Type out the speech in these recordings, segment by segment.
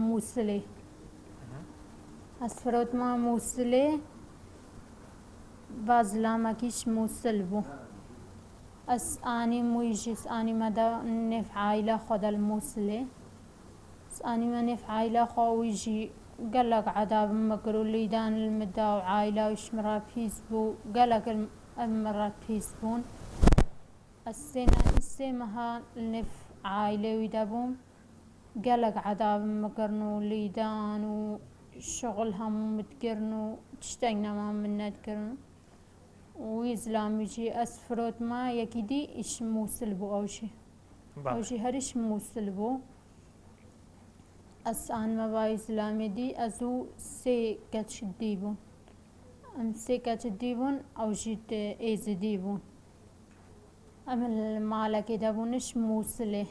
موسلێ ئەز فرۆتما موسلێ با زلامەکیش موسل بوو ئەس ئانیم ویژی ئەس ئانیمە دە نێف عایلە خۆ دە موسلێ ئەس ئانیمە نێف عایلە خۆ ویژی گەلەک عەدابم مکر و لیدان المدا و عایلە ویش مرا پیس بوو گەلەک مرا پیس بوون ئەس سێ مەها نێف عایلێ وی دەبووم گەلەک عەدابم مکرن و لیدان و شغل هەموو متکرن و تشتەک نەما من نەدکرن وی زلامیجی ئەس فرۆتما یەکی دی ئیش موسل بوو ئەوژی ئەوژی هەریش موسل بوو ئەس ئانمە بای زلامی دی ئەز و سێ کەچ دی بوون ئەم سێ کەچ دی بوون ئەوژی ئێزدی بوون ئەمن مالەکێ دەبوونش موسلێ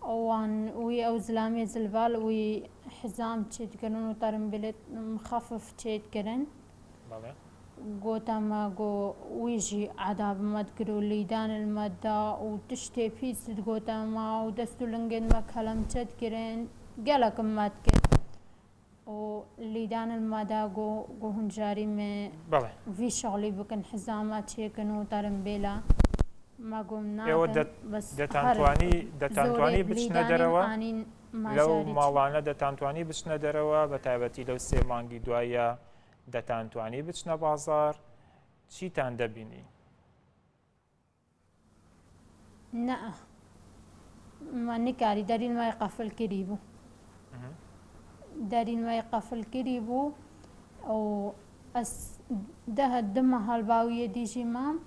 ئەوان وی ئەو زلامێ زلبال وی حزام چێدکردن و تەرمبلێت مخەفف چێدکردن گۆتەمە گۆ ویژی عەدابمەت کرد و لیدانلمەت دا و تشتێ پیست گۆتەمە و دەست و لنگێنمە کەلەمچەت کرن گەلەکم مەت کرد و لیدانل مادا گۆ گۆ هون جاری مێ بەڵێ. ڤی شغلی بکن حزاما چێکن و تەرمبێلا ما گۆم ئێوە ناکەن دەت بەس هەر دەتانتوانی زۆرێ دەتانتوانی بچنە لیدانین دەرەوە؟ ئانین ما لەو جاری چ. ماڵانە دەتانتوانی بچنە دەرەوە بە تایبەتی لەو سێ مانگی دوایە دەتانتوانی بچنە بازاڕ چیتان دەبینی؟ نە ما نکاری دەریل مای قەفل کری بوو دەریل مای قەفل کری بوو و ئەس دە دمە هەڵباویە دیژی مام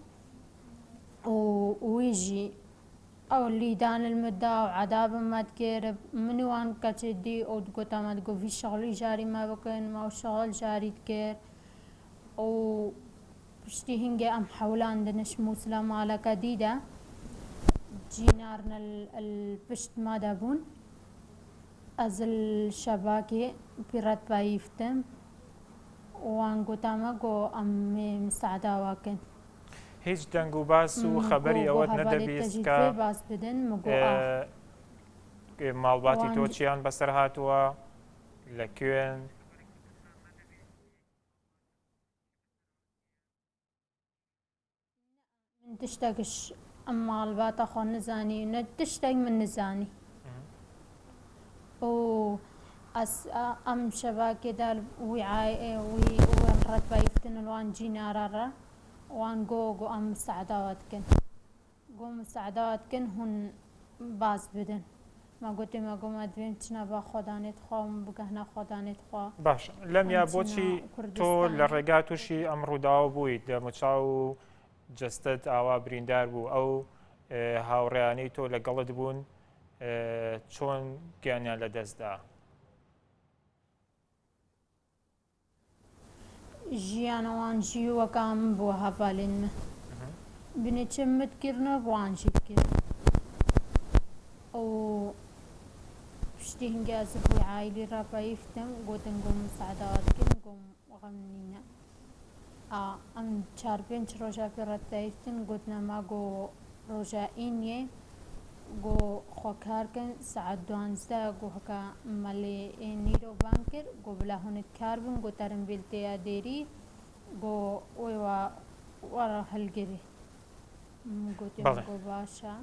و ویژی ئەو لیدان المدا و عذابم مد کرد منوان کەچێ دی ئەو گوتەمەد گوفی شغلی ژاری ما بکەن ما و شغل ژاریت کرد و پشتی هینگێ ئەم حەولان دنش موسلە مالەکە دیدە جینارنە ال پشت مادە بوون ئەز ال شەباکێ پیڕەت پاییفتم وان گوتامە گۆ ئەم مێ مساعداوا کن. هیچ دەنگ و باس و م گۆ خەبەری گۆ ئەوەت هەڤالێ نەدەبیست تەژی کە دوێ باس بدن م گۆ ئا. ماڵباتی وان تۆ چیان بەسەر هاتووە؟ لە کوێن؟ من تشتەکش ئەم ماڵباتە خۆ نزانی نە تشتێک من نزانی و ئەس ئەم شەباکێدا وی وی وێن ڕەت پایفتن وان جینارە ڕە وان گۆ گۆ ئەم مساعداوات کن گۆ مساعداوات کن هون باز بدن ما گوتی ما گۆ ما دوێم چنە با خۆدانێت خوا و بگەهنە خۆدانێت خوا باشە لەمیا بۆچی تۆ لە ڕێگا تووشی ئەم ڕووداوە بوویت دەموچاو و جەستەت ئاوا بریندار بوو ئەو هاوڕێیانەی تۆ لەگەڵت بوون چۆن گیانیان لەدەستدا؟ ژیانە وان ژی وەکا من بووە هەڤالێن من بنێ چ مت کرنە وان ژی کرد و پشتی هنگێ ئەز بووی عایلی را پەیفتم گوتن گۆم مساعدەوات کن گۆم غەم نینە ئا ئەم چار پێنج ڕۆژە پێ ڕەت پەیفتن گوتنە ما گۆ ڕۆژە ئینیێ گۆ خۆ کار کەن سەعات دوانزدە گۆ هەکا مەلێ نیرۆ بانگ کرد گۆ بلا هونت کار بن گۆ تەرمبیل تێیا دێری گۆ وێ وا وەڕە هەلگرێ م گۆتێم بەڵێ. گۆ باشە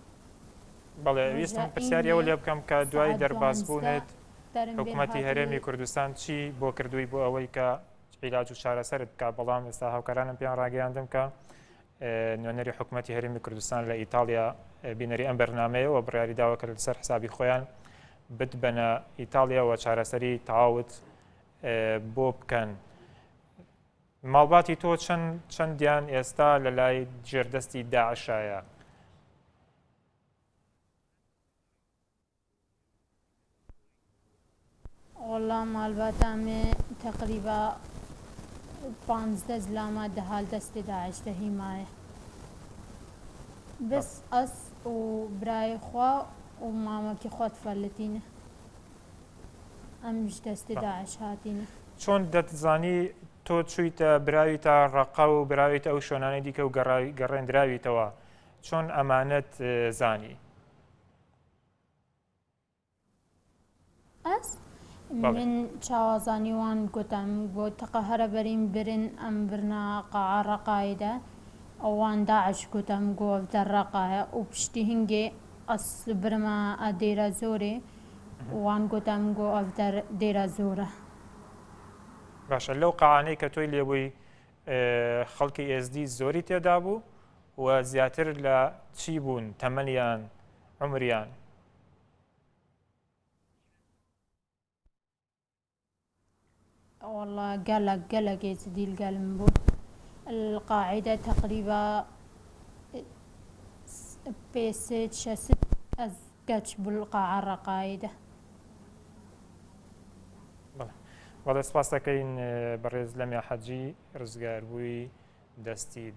بەڵێ ڕۆژە ویستم پرسیاری ئەوە ئینیێ لێ بکەم کە دوای سەعات دوانزدە دەربازبوونت تەرمبیل حکومەتی هاتی هەرێمی کوردستان چی بۆ کردووی بۆ ئەوەی کە عیلاج و چارەسەرت بکا بەڵام ئێستا هاوکارانم پێیان ڕاگەیاندم کە نوێنەری حکومەتی هەرێمی کوردستان لە ئیتاڵیا بینەری ئەم بەرنامەیە و بڕیاری داوە کە لەسەر حسابی خۆیان بتبەنە ئیتاڵیا و چارەسەری تەواوت بۆ بکەن. ماڵباتی تۆ چەند چەندیان ئێستا لە لای ژێردەستی داعشایە؟ وەڵا مالباتا مێ تەقریبا پانزدە زلاما دەهال دەستێ داعش دە هیمایە بس ئەس و برایێ خوا و مامەکی خوا تفەلتینە ئەمش دەستێ داعش هاتینە. چۆن دەتزانی تۆ چوویتە براویتە ڕەقە و براویتە ئەو شوێنانەی دیکە و گەڕێندراویتەوە چۆن ئەمانەت زانی؟ من چاوا زانی وان گوتم گۆ تقە هەرە بەرین برن ئەم برنا قاعە ڕەقایێ دە وان داعش گوتم گۆ ئەڤ دەر ڕەقایە و پشتی هنگێ ئەس برمە دێرە زۆرێ وان گوتم گۆ ئەڤ دەر دێرە زۆرە. باشە لەو قاعانەی کە تۆی لێبووی خەڵکی ئێزدی زۆری تێدا بوو و زیاتر لە چی بوون تەمەنیان عمریان؟ والله گەلەک گەلەک ئێزدی لگەلم بوون القاعدە تقریبا پێ سێ شەست ئەز گەچ بول قاعە ڕەقایدە. بەڵێ سپاس دەکەین بەڕێز لەمیا حەجی ڕزگاربووی دەستی.